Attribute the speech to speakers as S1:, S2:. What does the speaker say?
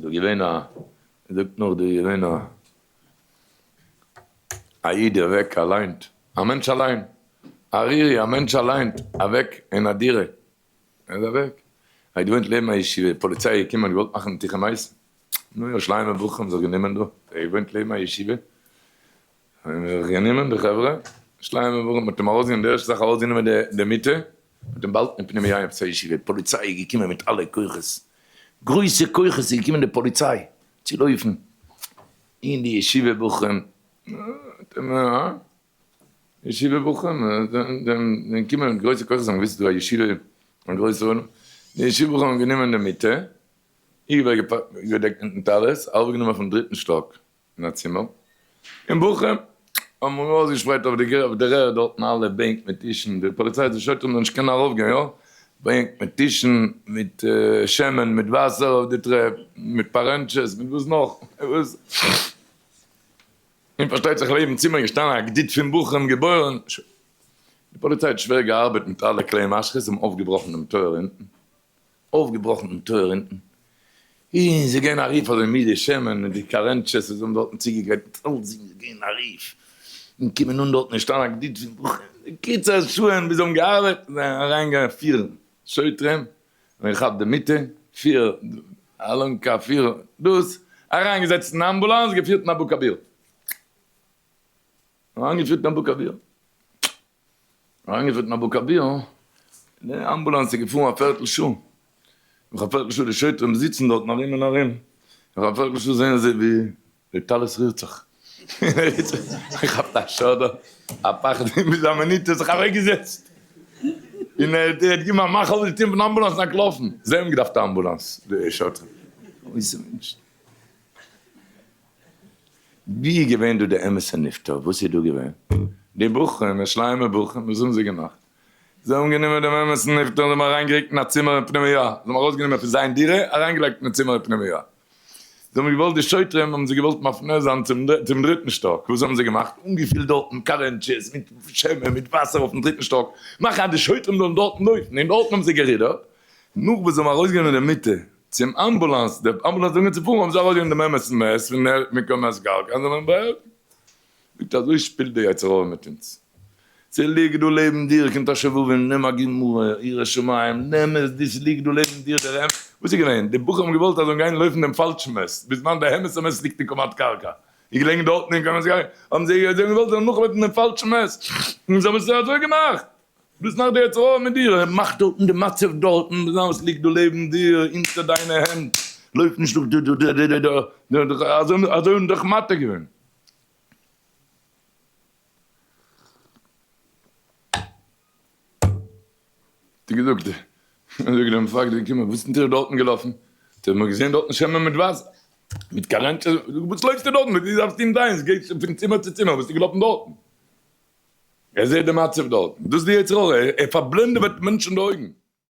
S1: דא געווען א, זאגט נאך דא געווען א א איד אוועק אליינט, א מענטש אליין, ערירי א מענטש אליינט אוועק אין א דירה, ער איז אוועק, ער האט געוואוינט לעבן א ישיבה, פאליציי איז געקומען האט געוואלט מאכן תיכף מעשה, נו ירושלימ'ער בחורים האבן זיך גענומען דא, ער האט געוואוינט לעבן א ישיבה, האבן זיך גענומען די חברה, ירושלימ'ער בחורים, מ'האט אים ארויסגענומען, די ערשטע זאך ארויסגענומען די מיטה, מ'האט אים באהאלטן אין פנימייה אין ישיבה, פאליציי איז געקומען מיט אלע כוחות, גרויסע כוחות איז געקומען די פאליציי צו לויפן, און די ישיבה בחורים, ישיבה בחורים זענען געקומען מיט גרויסע כוחות, זיי האבן געוואוסט ס'איז דא א ישיבה א גרויסע עולם, די ישיבה בחורים האבן גענומען די מיטה, איבערגעדעקט מיטן טלית, ארויפגענומען אויפן דריטן שטאק אין א צימער, און בחורים האבן אויסגעשפרייט אויף די ערד דארטן אלע בענק מיט טישן, די פאליציי די שוטרים זאלן נישט קענען ארויפגיין, יא, בענק מיט טישן, מיט שמן, מיט וואסער אויף די טרעפ, מיט פארענטשעס, מיט וואס נאך, און פארשטייט זיך לעבן צימער איז געשטאנען א גדוד פון בחורים געבוירן, די פאליציי האט שווער געארבעט מיט אלע כלי משחית, זיי האבן אויפגעבראכן דעם טויער אונטן, אויפגעבראכן דעם טויער אונטן, און זיי גייען ארויף אזוי מיט די שמן און די קארענטשעס וואס זיי האבן דארטן צוגעגרייט מיט אלצדינג, זיי גייען ארויף און קומען אן דארטן איז געשטאנען א גדוד פון בחורים, בקיצור שעה'ן ביז זיי האבן געארבעט זענען אריינגעגאנגען פיר שוטרים און געכאפט די מיטה, פיר אלונקה פיר דאס, אריינגעזעצט אין אמבולאנס געפירט אין אבו כביר, אריינגעפירט אין אבו כביר. אריינגעפירט אין אבו כביר, די אמבולאנס איז געפארן א פערטל שעה, נאך א פערטל שעה די שוטרים זיצן דארטן ארום און ארום, נאך א פערטל שעה זעען זיי ווי די טלית רירט זיך, געכאפט א שאדער, א פחד, און ביז א מינוט האט זיך אוועקגעזעצט, און ער האט געגעבן א מאך אויף די טיר פון אמבולאנס און אנטלאפן, זיי האבן געדארפט א אמבולאנס, די שוטרים, גרויסע מענטשן. ווי איז געווען דא די אמת'ע נפטר? וואס איז דא געווען? די בחורים, ירושלימ'ער בחורים, וואס האבן זיי געמאכט? זיי האבן גענומען דעם אמת'ן נפטר און זיי האבן אריינגערוקט אין א צימער אין פנימיה, זיי האבן ארויסגענומען פון זיין דירה, אריינגעלייגט אין א צימער אין פנימיה. זיי האבן געוואלט, די שוטרים האבן זיי געוואלט מפנה זיין צום דריטן שטאק, וואס האבן זיי געמאכט? אנגעפילט דארטן קארענטשעס מיט שמן, מיט וואסער אויפן דריטן שטאק, מאכן אז די שוטרים זאלן דארטן לויפן, און דארטן האבן זיי גערודערט, נאך וואס זיי האבן ארויסגענומען די מיטה צום אמבולאנס, די אמבולאנס איז אנגעהויבן צו פארן האבן זיי ארויסגענומען דעם אמת'ן מת פון ער מקום הסגר, קען זיין מען באהעלפן. זאגט אזוי שפילט די יצר הרע מיט אונז. ס'ליגט דא לעבן דיר קומט א שובבים נעם א גמרא ירא שמים נעם עס דו ס'ליגט דא לעבן דיר דער אמת, וואס איז געווען? די בחורים האבן געוואלט אז זאלן גיין לויפן דעם פאלשן מת, בזמן דער אמת'ער מת ליגט אין קומת קרקע, איז געלעגן דארטן אין קומת קרקע, האבן זיי זיי האבן געוואלט זיי זאלן נאכלויפן דעם פאלשן מת, און זיי האבן עס אזוי געמאכט. דאס מאכט די יצר הרע מיט דיר, ער מאכט דארטן די מצב דארטן, די וואס ליגט דא לעבן דיר, אונטער דיינע הענט, לויף נישט נאך די די די די די, אזוי אזוי דיך מטעה געווען. האט ער געזאגט, זאגט דער מפקד געקומען, וואס זענט איר דארטן געלאפן? האט ער מיר געזען דארטן שמן מיט וואסער, מיט קארענטשעס, וואס לויפסטו דארטן, דו דארפסט טון דיינס, גייסט פון צימער צו צימער, ביסטו געלאפן דארטן? ער זעט די מצב דארטן, דאס איז די יצר הרע, ער פארבלענדעוועט מענטשן די אויגן.